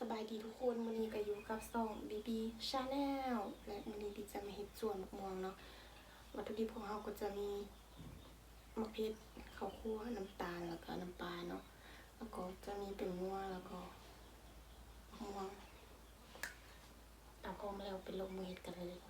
ສະບາຍດີທຸກຄົນ, ມື້ນີ້ກໍຢູ່ກັບຊ່ອງ ບີບີ Channel ແລະ ມື້ນີ້ບີຈະມາເຮັດສົວນໝາກມ່ວງເນາະ. ວັດຖຸດິບຂອງເຮົາກໍຈະມີໝາກເຜັດ, ເຂົ້າຂົ້ວ, ນ້ຳຕານ ແລ້ວກໍນ້ຳປາເນາະ, ແລ້ວກໍຈະມີແປ້ງນົວ ແລ້ວກໍໝາກມ່ວງ. ຖ້າພ້ອມແລ້ວໄປລົງມືເຮັດກັນເລີຍ.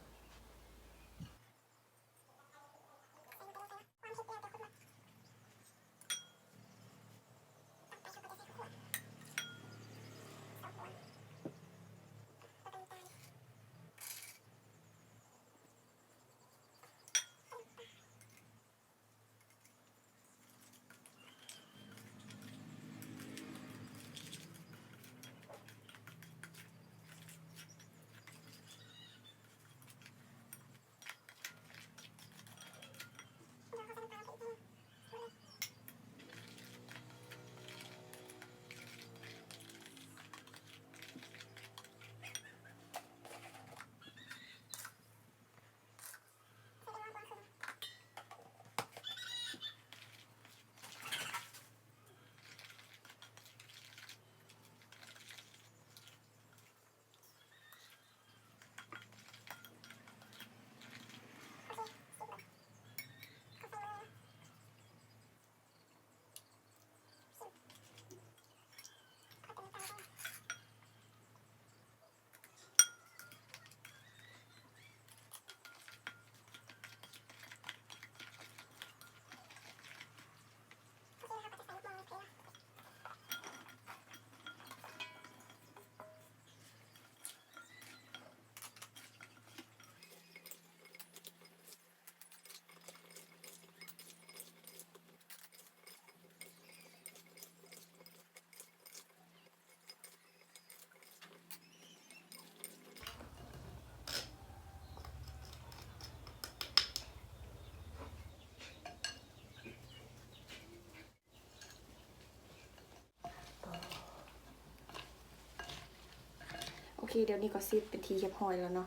ໂອເຄ, ດຽວນີ້ກໍເສັດເປັນທີ່ຮຽບຮ້ອຍແລ້ວເນາະ.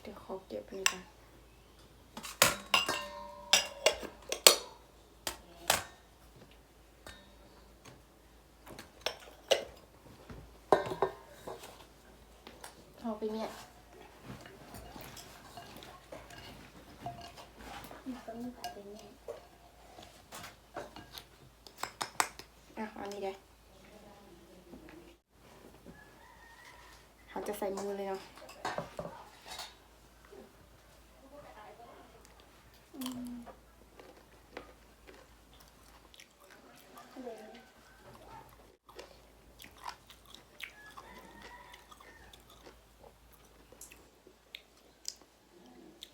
ດຽວຂໍເກັບອັນນີ້ກ່ອນ. ເອົາໄປແຍກ ເອົາອັນນີ້ເດ້. ເຮົາຈະໃສ່ມືເລີຍເນາະ.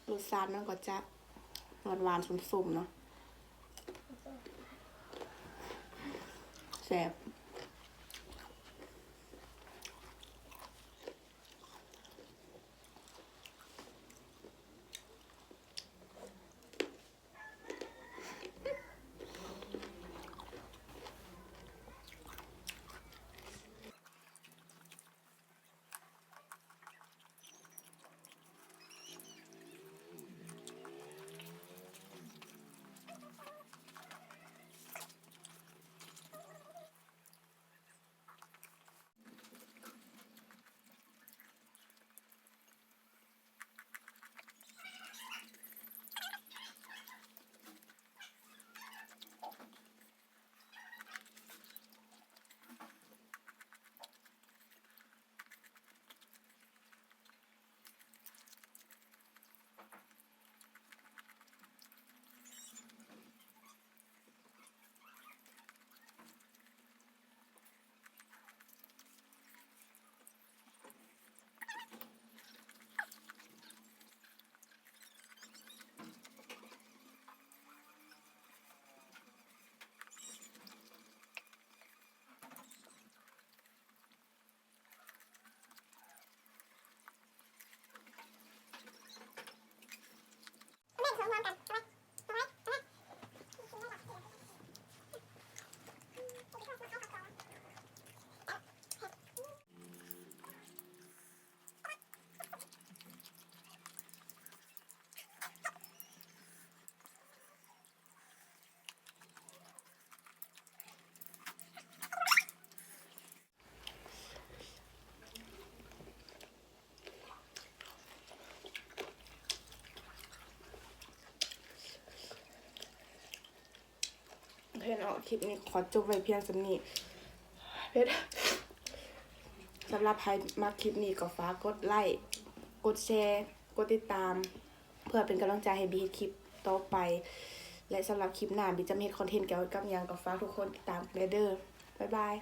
ລົດຊາດມັນກໍຈະຫວານໆ ສົ້ມໆ ເນາະ, ແຊບ. ເພື່ອນເນາະ ຄລິບນີ້ຂໍຈົບໄວ້ພຽງສ່ຳນີ້. ເພື່ອນ ສຳລັບໃຜມັກຄລິບນີ້ກໍຝາກກົດໄລ້ ກົດແຊ ກົດຕິດຕາມ ເພື່ອເປັນກຳລັງໃຈໃຫ້ບີເຮັດຄລິບຕໍ່ໄປ ແລະ ສຳລັບຄລິບໜ້າບີຈະມາເຮັດຄອນເທັນກ່ຽວກັບຫຍັງ ກໍຝາກທຸກຄົນຕິດຕາມກັນແດ່ເດີ. ບາຍບາຍ.